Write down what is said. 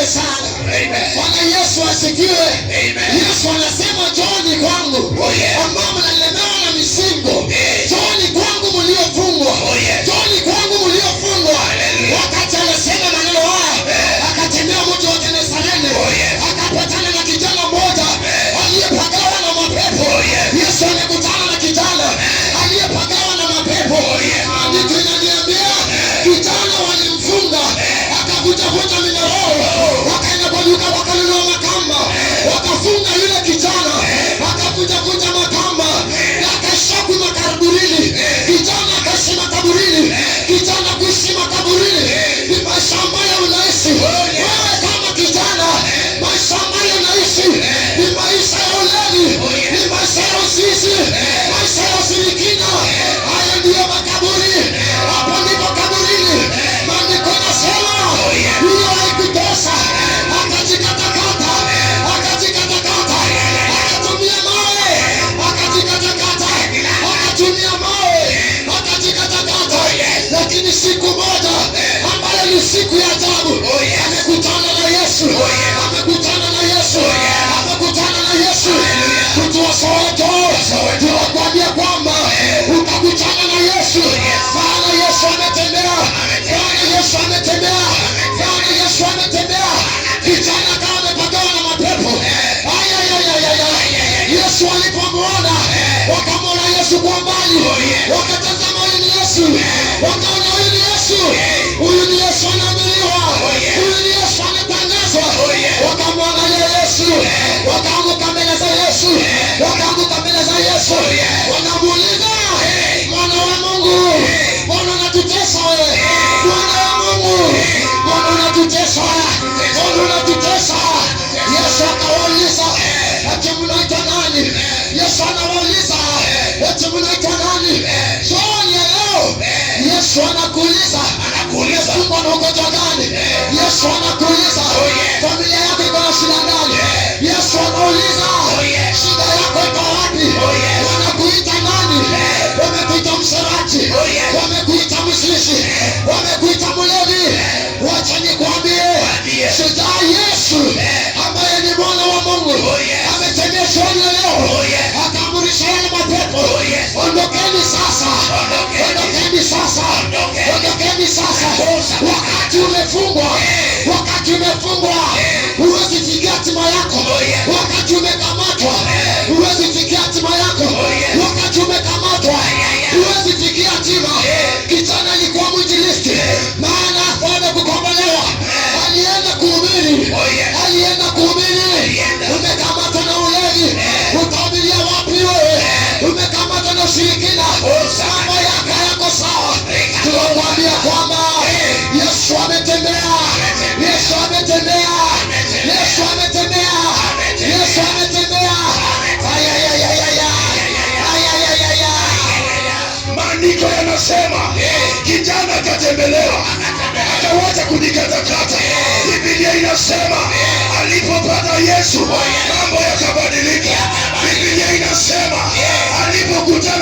Sana. Amen. Bwana Yesu asifiwe. Amen. Yesu anasema, "Njooni kwangu Oh, yes. ambao mnalemewa na mizigo, njooni kwangu mliofungwa, njooni kwangu mliofungwa." Hallelujah. Wakati anasema maneno haya, akatembea mji wa Genesarene, akapatana na kijana mmoja aliyepagawa na mapepo. Yesu amekutana na kijana aliyepagawa na mapepo. Maandiko inaniambia kijana walimfunga, akavunjavunja minyororo, wakaenda kwa duka wakanunua makamba, wakafunga yule kijana, akavunjavunja makamba na akashakwi makaburini. Kijana akaishi makaburini, kijana kuishi makaburini ni maisha ambayo unaishi wewe kama kijana. Maisha ambayo unaishi ni maisha ya ulevi, ni maisha ya uzinzi, maisha ya ushirikina. Haya ndiyo makaburi, hapo ndipo kaburini. Maandiko nasema hiyo haikutosha, akajikatakata, akajikatakata, akatumia mawe, akajikatakata, akatumia mawe, akajikatakata. Lakini siku moja ambayo ni siku ya ajabu, amekutana na Yesu, amekutana na Yesu, amekutana na Yesu. Mtu wa Soweto, tunakuambia kwamba utakutana na Yesu, maana Yesu ametembea, maana Yesu ametembea, maana Yesu ametembea. Kijana kama amepagawa na mapepo. Ayayayaya, Yesu alipomwona, wakamwona Yesu kwa mbali, wakatazama, huyu ni Yesu, wakaona huyu ni Yesu, huyu ni Yesu anaaminiwa, huyu ni Yesu ametangazwa. Wakamwangalia Yesu, wakaanguka mbele za Yesu, wakaanguka mbele za Yesu, wakamuuliza, "Mwana wa Mungu, mbona unatutesa wewe? Mwana wa Mungu, mbona unatutesa? Mbona unatutesa?" Yesu akawauliza, "Ati mnaitwa nani?" Yesu anawauliza, "Ati mnaitwa nani?" Jioni ya leo Yesu anakuuliza, umefungwa na ugonjwa gani? Yesu anakuuliza, familia yako iko na shida gani? Yesu anauliza, shida yako iko wapi? Wanakuita nani? Wamekuita msherati, wamekuita mzinzi, wamekuita mlevi. Wacha nikwambie, shujaa Yesu ambaye ni mwana wa Mungu ametembea jioni ya leo, akaamurisha yale mapepo, "Ondokeni sasa, ondokeni sasa, ondokeni sasa." Wakati umefungwa, wakati umefungwa, huwezi fikia hatima yako. Wakati umekamatwa, huwezi fikia hatima yako. Wakati umekamatwa, huwezi fikia hatima. Kijana alikuwa mwinjilisti, maana afanye kukombolewa, alienda kuhubiri, alienda kuhubiri. Umekamatwa na ulevi, utahubiria wapi wewe? Umekamatwa na ushirikina, mambo yako yako sawa. Tunakuambia kwamba Yesu ametembea, Yesu ametembea, Yesu ametembea, Yesu ametembea. Ayayayaya, ayayayaya. Maandiko yanasema kijana akatembelewa, akawacha kujikatakata. Biblia inasema alipopata Yesu mambo yakabadilika. Biblia inasema alipokutana